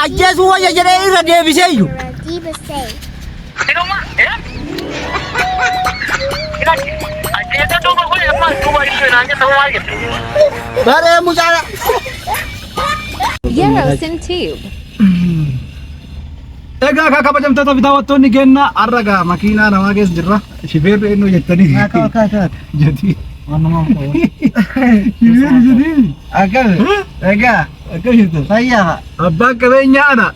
Ajjeesuu wayya jedhee irra deebisee iyyuu. Sinuma eh? Ajjeesa duuba kun amma duuba ibsu naan jette maal jette? Baree mucaa. Yeroo Sin Tube. Egaa akka kabajamtoota fi daawwattoonni keenya har'a gaa makiinaa namaa keessa jirra. Shifeerri eenyu jettanii? Jedhi. Shifeerri jedhi. Akkami? Egaa Akkam jirtu? fayyaa. Abbaan qabeenyaa ana.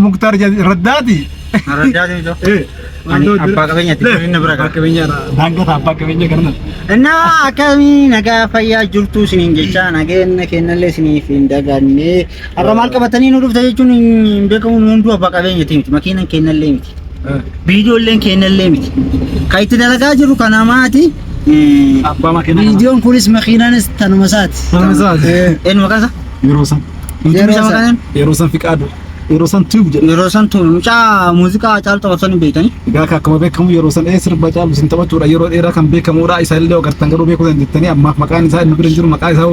Muktaar Raddaati. Eh, Ani abbaa qabeenyaati, inni bira Abbaa qabeenyaa daangataa abbaa qabeenyaa kana. Innaa akkamii nagaa fayyaa jirtu isiniin jecha nageenya kennallee isiniif hin daganne. Har'a maal qabatanii nu dhufta jechuun hin beekamu nu hunduu abbaa qabeenyaati miti. Makiinan kennallee miti. Viidiyoolleen kennallee miti. Kan itti dalagaa jiru kan namaati. Abbaa makiinaa kana. Viidiyoon kunis makiinaanis tanuma isaati. Tanuma isaati. Eenyu maqaan isaa? Yeroo san. Yeroo san. Yeroo san fiqaadu. Yeroo san tuub jedha. Yeroo san tun mucaa muuziqaa caalu taphatan hin beektanii? Egaa akkuma beekamu yeroo san sirba caalu isin taphachuudha yeroo dheeraa kan beekamudha isa illee agartan garuu beekuu dandeettanii ammaaf maqaan isaa inni bira hin jiru maqaa isaa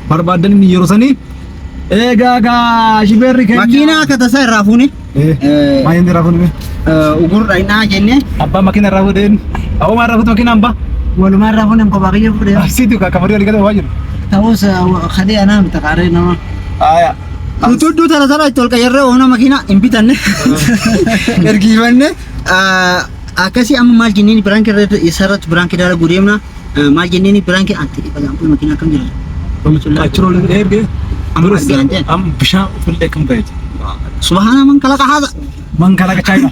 barbaadan inni yeroo sanii egaa gaa shibeerri keenya. Makiinaa akka tasaa irraa fuune. Maal inni irraa fuune? Ugurra innaa jennee. Abbaan makiina irraa fuudheen. Abbaa irraa fuute makiinaan baa. Walumaa irraa fuune kophaa kiyya fuudhee. Asiitu kafarii walii galee waa jiru. Ta'us kadhee anaa miti qaaree nama. Aayaa. Utudduu tana tana itti ol qayyarree oona makiinaa hin bitanne. Ergifanne akkasii amma maal jenneen biraanki irratti isarratti biraanki dalaguu deemna. Maal jenneen biraanki anti dhiba lampuun makiinaa akkam jira. Achiroo eebbe. Amma argaan ta'e. Amma bishaan ofillee kan ta'e. Subhaana man kalaqa haadha. Man kalaqa chaayina.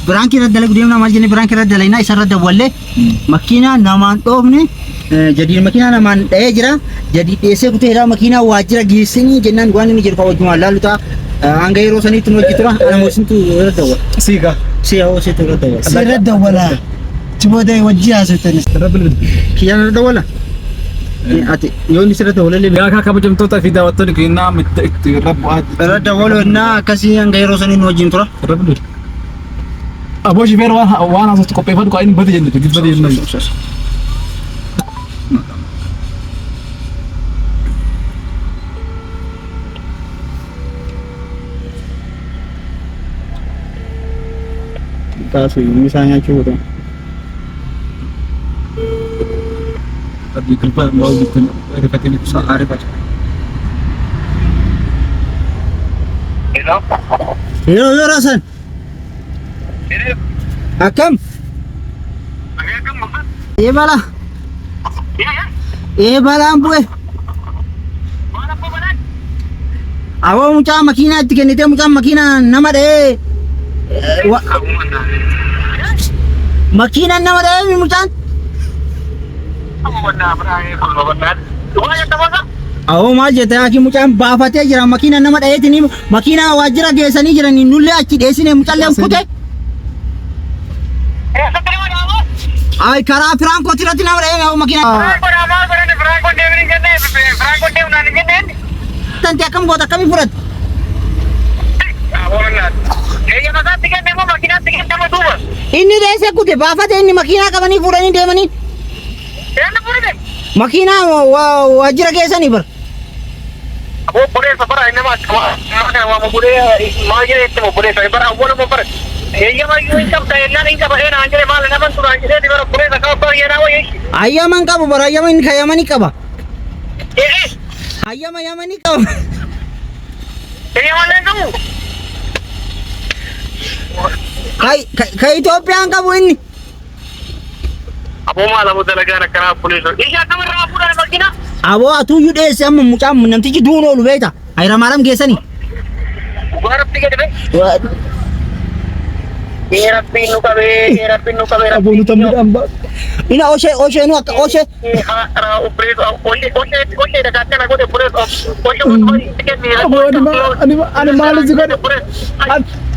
Biraankii irratti dalagu deemna maal jennee biraankii irratti dalagnaa isa irratti dawwallee makiinaa namaan dhoofne jadiin makiinaa namaan dha'ee jira jadii dhiyeessee kutee hidhaa makiinaa waajjira geessanii jennaan waan inni jedhu kan wajjumaan laallu ta'a. Hanga yeroo saniitti nu wajji tura ana moosintu irratti dawwala. Siigaa. Si hawwa situ irratti dawwala. Si irra dawwala. Achi booda wajji haasoftanis. Irra bilbila. Kiyyaan irra dawwala. Ati yoo inni sirra dawwala illee Egaa kabajamtoota fi daawwattoonni keenya itti irra bu'aa. Irra dawwalu innaa akkasii hanga yeroo sanii nu wajjin tura. Irra bilbila. Aboo shifeer waan waan haasoftu qopheeffadhu kaa inni bade jenne bade jenne. Kaasu misaa nyaachuu godhan. Abdii kilpa maal jettan rifatee miti. Arifata. Hello? Yeroo yeroo san akkam? Ee bala. Ee balaan bu'e. Aboo mucaa makiinaa itti kennitee mucaan makiinaa nama dha'ee makiinaan nama dha'ee mucaan. Awoo maal jette haaki mucaan baafatee jira makiina nama dha'eetiin makiinaa waajjira geessanii jiranii nullee achi dheessine mucallee kute. Ay karaa Firaankooti irratti nama dha'ee awoo makiinaa. Tanti akkam goota akkamii fudhatte? Inni dheessee kute baafate inni makiinaa qabanii fuudhanii deemanii. Makiinaa waajjira geessanii bar. Obboleessa bara inni nama akkama kana waama godhee maal jedhee itti obboleessa bara awwaluma bara eeyyama iyyuu hin qabda jennaan hin qaba naan jedhe maal nama turaan jedhee bara obboleessa qaba baay'ee naa wayii. Hayyama hin qabu bara hayyama inni hayyama ni qaba. Hayyama hayyama ni qaba. Eeyyama illee hin qabu. Ka Itoophiyaan qabu inni. Aboo maal aboo dalagaan akkanaa obboleessa. Ishee akkamirraa fuudhan makiinaa? Aboo atuyyuu dheesse amma mucaan namtichi duun oolu beekta. Hayramaaram geessanii. Dhugaa rabbii gadi ba'e. Ee rabbiin nu qabee, ee rabbiin nu qabee, Aboo nu tammiidhaan ba'a. Ina oshee oshee nu akka oshee. Aboo ani maal si godhe?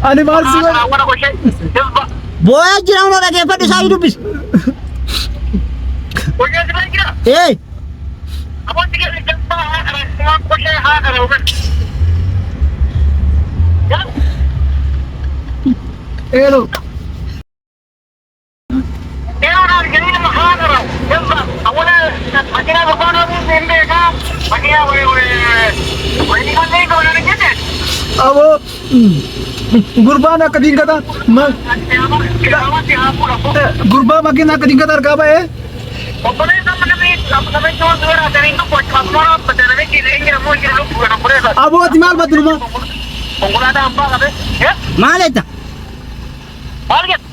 Ani maal si godhe? Booyaa jira hunoo dhageeffadhu isaa dubbis. Ee Eelo. Aboo gurbaan akka dingata gurbaa makiina akka dingata harkaa ba'ee. Aboo ati maal badduluma? Konkolaataa abbaa qabe. Maal jetta? Maal jetta?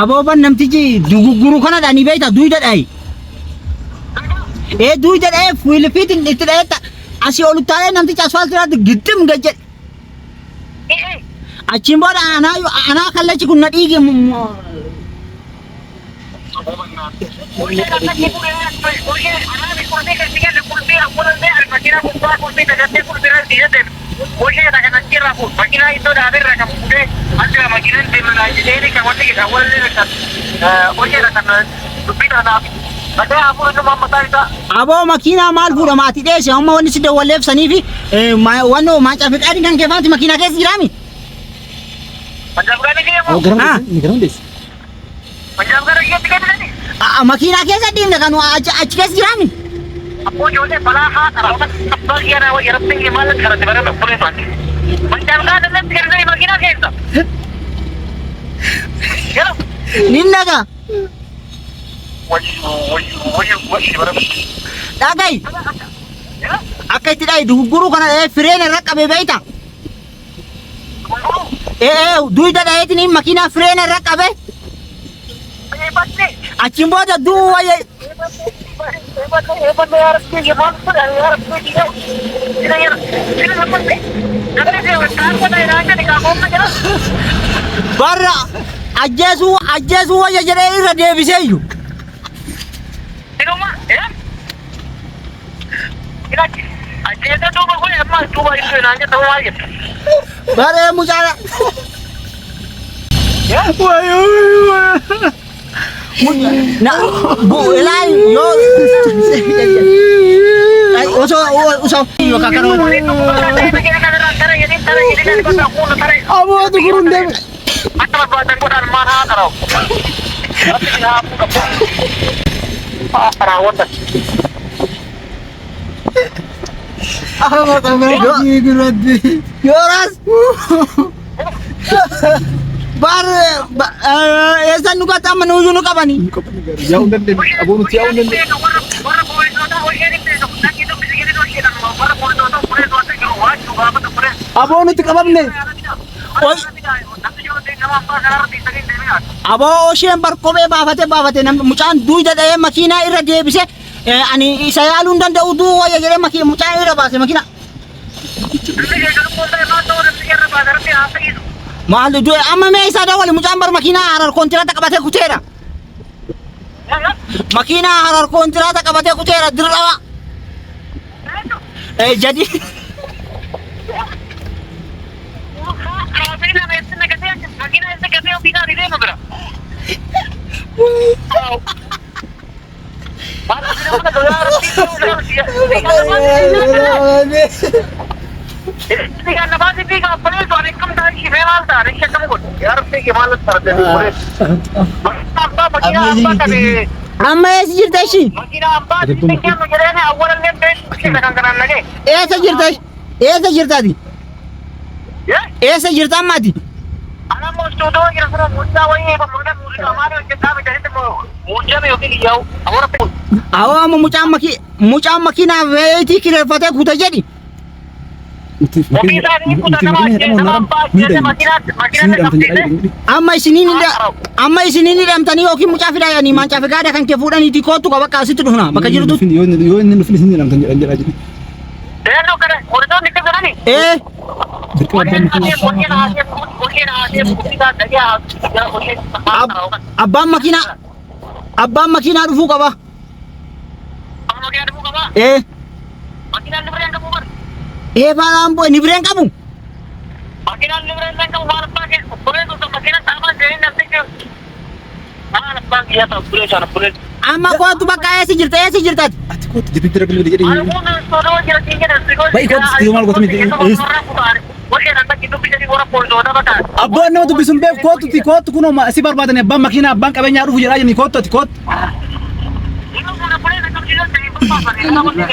Aboo ban namtichi dugugguru kanadha ni beekta duyda dhayi. Ee duyda dha'ee fuulfiitiin itti dha'eetta asii ol utaalee namtichi asfaaltii irratti giddim gad jedhe. Achiin booda anaa anaa kallachi kun na dhiige. Aboo makiinaa maal fuudha maatii dheesse amma wanni si dawwalleef sanii fi wannoo maacaa fi qaadii kan keefaati makiinaa keessa jiraami. Garam garam deessi. Makiinaa keessa dhiifne kan achi achi keessa jiraami. Nin dhaga dhagayi akka itti dhayi dugugguruu kana dhahee fireen irra qabee beekta. Ee duyda dhaheetiin makiinaa fireen irra qabee achiin booda du'uu wayya. Barra ajjeesuu ajjeesuu wayya jedhee irra deebisee iyyuu. Baree mucaa na bu ilaa yoo osoo osoo yookaan kana Aboo duguruun deeme. Yooras bar eessan nu gata amma nuyyuu nu qabani. Yaa'uu hin dandeenye. Aboo nuti yaa'uu hin dandeenye. Aboo nuti qabamne. Aboo osheen bar kophee baafate baafate namni mucaan duyda dha'ee makiinaa irra deebise ani isa yaaluu hin danda'u duu wayya jedhee makii mucaan irra baase makiinaa. Maal du'e amma mee isaa dawwali mucaan bar makiinaa harar kontiraata qabatee kuteera. Makiinaa harar kontiraata qabatee kuteera dirqama. Jadi Amma eessa jirta ishii? Eessa jirta ishii? Eessa jirta ati? Eessa jirta amma ati? Awwa amma mucaan makii mucaan makiinaa veeyitii kireeffatee kuta jedhi. Amma isiniin amma isiniin hidhamtanii yookiin mucaa fidaa yaanii maancaa fi gaada kan kee fuudhaniitii kootu qaba bakka asitti dhufna bakka jirtu. Yoo inni dhufin isin hidhamtan jedhan jedhaa jiru. Ee Dirqama abbaan makiinaa. abbaan makiinaa dhufuu qaba. Ee ee balaan bu'e ni bireen qabu. Amma kootu bakka eessa jirta eessa jirta ati? Ati kootu jibbee jira bilbila jedhee. Abbaan nama dubbisuun beeku kootu ti kootu kunoo si barbaadani abbaan makiinaa abbaan qabeenyaa dhufu jedhaa jirni kootu ati kootu.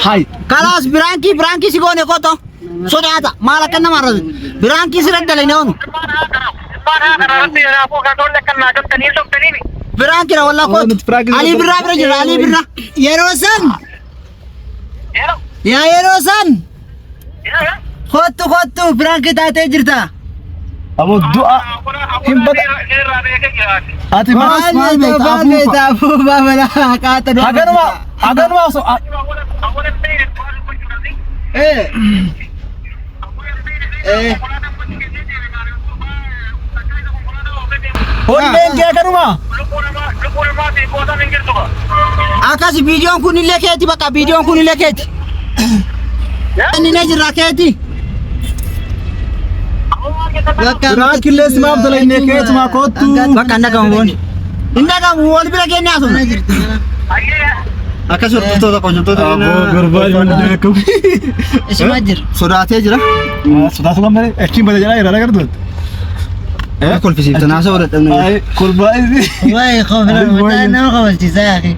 Hayi. Kalaas biraankii biraankii si goone kooto sodaata maal akka nama arrabsu. Biraankii sirra dalagna oonu. Biraankii wallaa Oo, kootu. nuti piraankii Alii Birraa bira jira Alii Birraa. Yeroo san yaa yeroo san kottu kottu piraankii taatee jirta. Aboo du'a hin bada. Ati Maal Maal beekta, beekta maal beekta afuufaa balaa qaata du'a. haganuma haganuma osoo Eh. Eh. onneen kee haganuma. Akkas viidiyoon kun illee keeti bakka viidiyoon kun illee keeti. Inni na jirra keeti. Bakka Piraankii illee simaaf dalagne keetumaa kottu. Bakka hin dhagamu booni. Hin dhagamu wal bira keenya Mana haasofna. jirti. Akkas hordoftoota hojjettoota Aboo gurbaan hin beeku. Isuma jira. Sodaatee jira. Sodaatu kan bare achiin bada jedhaa irraa agartu. Kolfisiifta naasoo dadhabne. Ay gurbaa inni. Waa'ee kofla mataa nama kofalchiisaa yaaqi.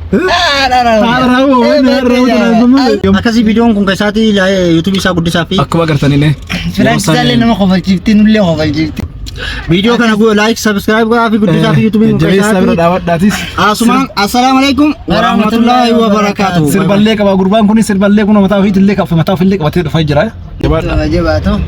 Akkasii viidiyoon kun keessaati yuutuubii isaa guddisaa fi Akkuma agartanillee. Firaankisaallee nama kofalchiifti nullee kofalchiifti. viidiyoo kana like subscribe godhaa fi guddisaa fi yuutuubii kun Jabeessaa bira keessaati. dhaabadhaatis. Asumaan assalaamu alaikum warahmatullaahi wabarakaatuh. Sirballee qaba gurbaan kun sirballee kun mataa ofiitillee mataa ofiillee qabatee dhufaa jira. Jabaadha. Jabaatu.